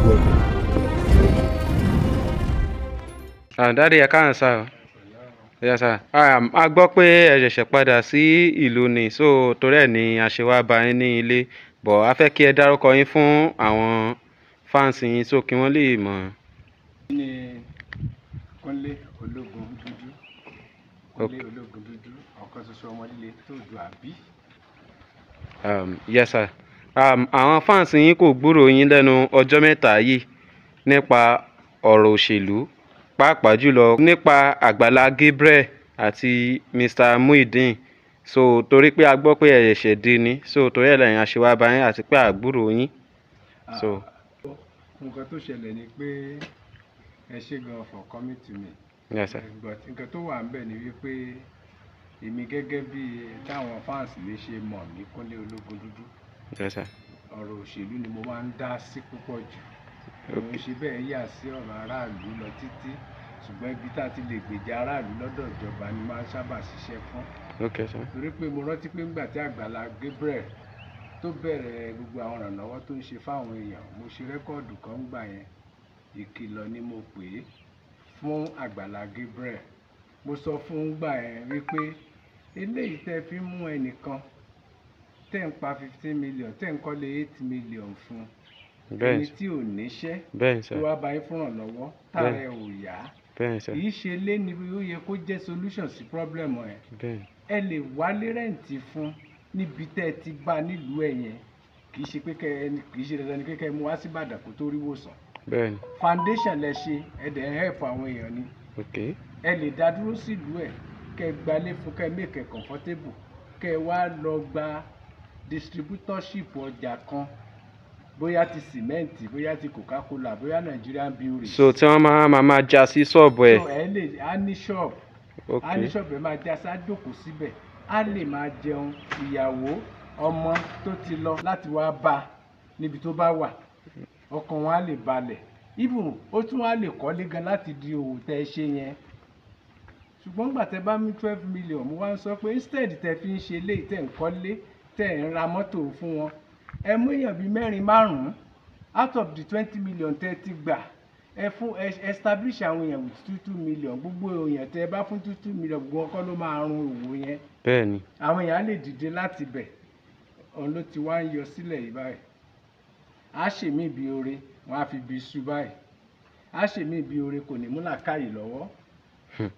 Welcome. Daddy, ẹ káàsán sir. Yes sir. A gbọ́ pé ẹ ṣẹ̀ṣẹ̀ padà sí ìlú ni, so torí ẹ̀ ni a ṣe wá bá yín ní ilé, but a fẹ́ kí ẹ dárúkọ yín fún àwọn fans yín so kí wọ́n lè mọ̀. Ní Kúnlé Ológun Dúdú. Kúnlé Ológun Dúdú, ọ̀kan ṣoṣo ọmọ líle tó dù àbí. Yes sir. Àwọn fans yín kò gbúròó yín lẹ́nu ọjọ́ mẹ́ta yìí nípa ọ̀rọ̀ òṣèlú, pàápàá jùlọ nípa Àgbàlá Gabriel àti Mr. Muideen. So torí pé a gbọ́ pé ẹ ṣẹ̀ṣẹ̀ dé ni, so torí ẹ̀ lẹ́yìn àṣewá bá yín àti pé àgbúròó yín. So nǹkan tó ṣẹlẹ̀ ni pé ẹ ṣé gan for coming to me. Yes sir. But nǹkan tó wà ńbẹ̀ ni wípé èmi gẹ́gẹ́ bí táwọn fans mi ṣe mọ̀ mí, Kúnlé Ológun Dúdú. Yes sir. Ọ̀rọ̀ òṣèlú ni mo máa ń dá sí púpọ̀ jù. Mo ṣe bẹ́ẹ̀ yà sí ọ̀rọ̀ aráàlú lọ títí, ṣùgbọ́n ibi tá a ti lè gbèjà aráàlú lọ́dọ̀ ìjọba ni máa ń sábà ṣiṣẹ́ fún. Okay sir. Torí pé mo rántí pé ńgbà tí Àgbàlá Gabriel tó bẹ̀rẹ̀ gbogbo àwọn ìrànlọ́wọ́ tó ń ṣe fáwọn èèyàn, mo ṣe record kan ńgbà yẹn. Ìkìlọ̀ ni mo pè é fún Àgbàlá Gabriel. Mo sọ fún un gbà yẹn wípé eléyìí tẹ́ fi mú ẹnìkan tẹ́ ń pa 15 million, tẹ́ ń kọ́lé 8 million fún ẹni tí ò níṣẹ́ tó wá bá yín fún ìrànlọ́wọ́, tára ẹ̀ ò yá, kì í ṣe lé ní ó yẹ kó jẹ́ solution sí problem ẹ̀. Ẹ lè wálé rent fún níbi tẹ́ ẹ ti bá nílùú ẹ̀ yẹn. Kì í ṣe pé kẹ́ ẹ, kì í ṣe dandan ni pé kẹ́ ẹ mú wá sí Ìbàdàn kó tó rí ìwòsàn. Foundation lẹ ṣe, ẹ dẹ̀ ń help àwọn èèyàn ni. Ẹ lè dá dúró sílùú ẹ̀, kẹ́ ẹ gbalé fún, kẹ́ ẹ make ẹ comfortable, kẹ́ ẹ wá lọ gba distributorship ọjà kan, bóyá ti sìmẹ́ǹtì, bóyá ti Coca-Cola, bóyá Nigerian Breweries. So tí wọ́n máa já sí ṣọ́ọ̀bù ẹ̀. So ẹ lè á ní ṣọ́ọ̀bù, á ní ṣọ́ọ̀bù, ẹ máa já sí, á jókòó síbẹ̀, á lè máa jẹun. Ìyàwó, ọmọ tó ti lọ láti wá bá a níbi tó bá wà, ọkàn wọn á lè balẹ̀. Even ó tún wá lè kọ́lé gan láti di òwò tẹ́ ẹ ṣe yẹn. Ṣùgbọ́n nígbà tẹ́ bá mú 12 million, mo wá ń sọ pé instead tẹ́ fi ń ṣe eléyìí, tẹ́ ń kọ́lé, tẹ́ ń ra mọ́tò fún wọn, ẹ mú èèyàn bíi mẹ́rin márùn-ún out of the 20 million tẹ́ ti gbà, ẹ fún ẹ establish àwọn èèyàn with 2 2 million. Gbogbo èèyàn tẹ́ ẹ bá fún 2 2 million, gbogbo wọn kọ́ ló máa run òwò yẹn. Àwọn èèyàn á lè dìde láti bẹ̀. Òun ló ti wá ń yọ sílẹ̀ yìí báyìí. Á ṣèmí ibi oore, wọn á fi bí iṣu báyìí. Á ṣèmí ibi oore, kò ní mú làákàyè lọ́wọ́.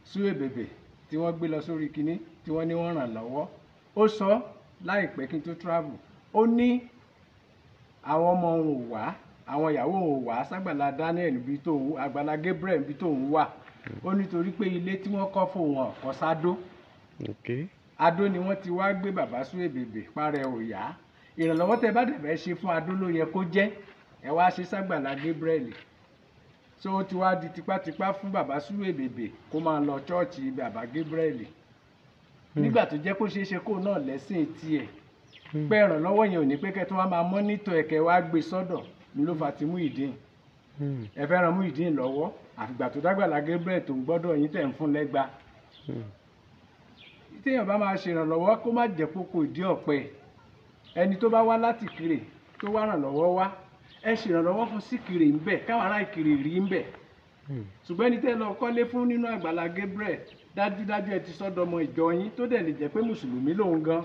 Súwébèbè tí wọ́n gbé lọ sórí kinní tí wọ́n ní wọ́n ràn lọ́wọ́, ó sọ láìpẹ́ kí n tó travel, ó ní àwọn ọmọ òun ò wá, àwọn ìyàwó òun ò wá ságbàlá Daniel bí tóun, Àgbàlá Gabriel bí tóun wà. Ó nítorí pé ilé tí wọ́n kọ́ fóun ọ̀kọ́ sádó. Adó ni wọ́n ti wá gbé bàbá Súwébèbè parẹ́ ò yá. Ìrànlọ́wọ́ tẹ́ bá dẹ̀ fẹ́ ṣe fún Adó ló yẹ kó jẹ́ ẹ wá ṣe ságbàlá Gabriel. So ó ti wá di tipátipá fún bàbá Súwébèbè kó máa lọ chọ́ọ̀chì bàbá Gabriel, nígbà tó jẹ́ kó ṣeé ṣe kó náà lẹ́sìn tiẹ̀, pé ìrànlọ́wọ́ yẹn ò ní pé kẹ́ tó wá máa monitor ẹ̀, kẹ́ wá gbé sọ́dọ̀ ní ló fà ti Muyideen. Ẹ fẹ́ ran Muyideen lọ́wọ́, àfìgbà tó dágbàlá Gabriel tó ń gbọ́dọ̀ yín tẹ̀ ń fún lẹ́gba. Téèyàn bá máa ṣèrànlọ́wọ́, kó má jẹ́ kókó ìdí ọ̀pẹ. Ẹni tó bá wá láti Ìkirè tó wá ràn lọ́wọ́ wá, ẹ ṣèrànlọ́wọ́ fún síkìrè ń bẹ̀, káwọn ará Ìkirè rí ń bẹ̀. Ṣùgbọ́n ẹni tẹ́ lọ kọ́lé fún nínú Àgbàlá Gabriel, dájúdájú ẹ ti sọ́dọ̀ ọmọ ìjọ yín, tó dẹ̀ lè jẹ́ pé mùsùlùmí lòun gan.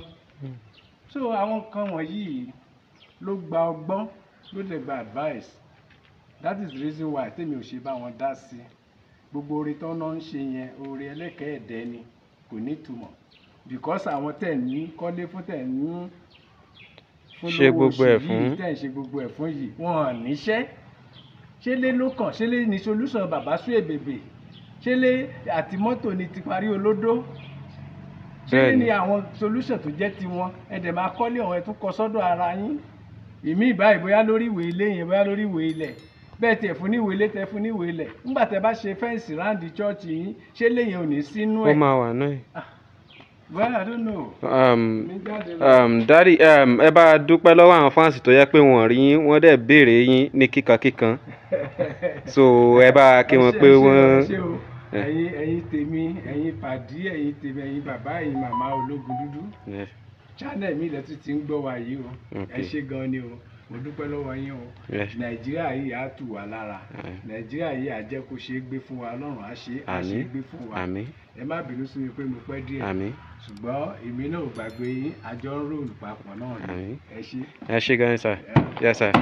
So àwọn nǹkan wọ̀nyí ló gba ọgbọ́n, ló lè gba advice. That is the reason why tèmi ò ṣe bá wọn dá sí gbogbo oore tó náà ń ṣe yẹn. Oore ẹlẹ́kẹ̀ẹ́dẹ́ ni, kò ní ìtumọ̀, because àwọn tẹ̀ ní kọ́lé fún, tẹ̀ ní fún ṣe lówó gbogbo oṣù ẹ̀ yìí fún. Tẹ̀ ń ṣe gbogbo ẹ̀ fún yìí, wọn ò níṣẹ́. Ṣé lé ló kàn? Ṣé lé ní solution bàbá Súwébèbè? Ṣé lé àti mọ́tò ni ti parí olódó? Ṣé lé ní àwọn solution tó jẹ́ tiwọn? Ẹ dẹ̀ máa kọ́lé ọ̀hún, ẹ tún kọ sọ́dọ̀ ara yín ìmí ìbáyìí, bóyá lórí ìwé ilé yẹn, bóyá lórí ìwé ilẹ̀. Bẹ́ẹ̀ tiẹ̀ fún ní ìwé ilé, tẹ fún ní ìwé ilẹ̀, nígbà tẹ bá ṣe fence round church yín, ṣé léyìn ò ní sínú Ó ẹ̀? máa wà náà. Well, I don't know. Mi jáde lọ. Daddy, ẹ bá a dúpẹ́ lọ́wọ́ àwọn fans tó yẹ pé wọ́n rí yín, wọ́n dẹ̀ béèrè yín ní kíkankíkan, so ẹ bá a kí wọn pé Ẹ ṣé o, wọ́n ẹ ṣé o. Ẹ̀yin tèmi, ẹ̀yin pàdí, ẹ̀yin tèmi, ẹ̀yin bàbá, ẹ̀yin màmá Ológun Dúdú, channel mi ilẹ̀ tún ti ń gbọ́ wa yìí o. Ẹ ṣé gan ni o. Mo dúpẹ́ lọ́wọ́ yín o. Yes. Nàìjíríà yìí á tù wá lára. Àmín. Nàìjíríà yìí á jẹ́ kó ṣe é gbé fún wa. Ọlọ́run á ṣe á ṣe é Àmín. gbé fún wa. Àmín. Ẹ má bínú sí mi pé mo pẹ́ díẹ̀. Àmín. Ṣùgbọ́n èmi náà ò gbàgbé yín, àjọ ń róòlù papọ̀ náà ni. Àmín. Ẹ ṣé. Ẹ ṣé gan sir. Yes sir.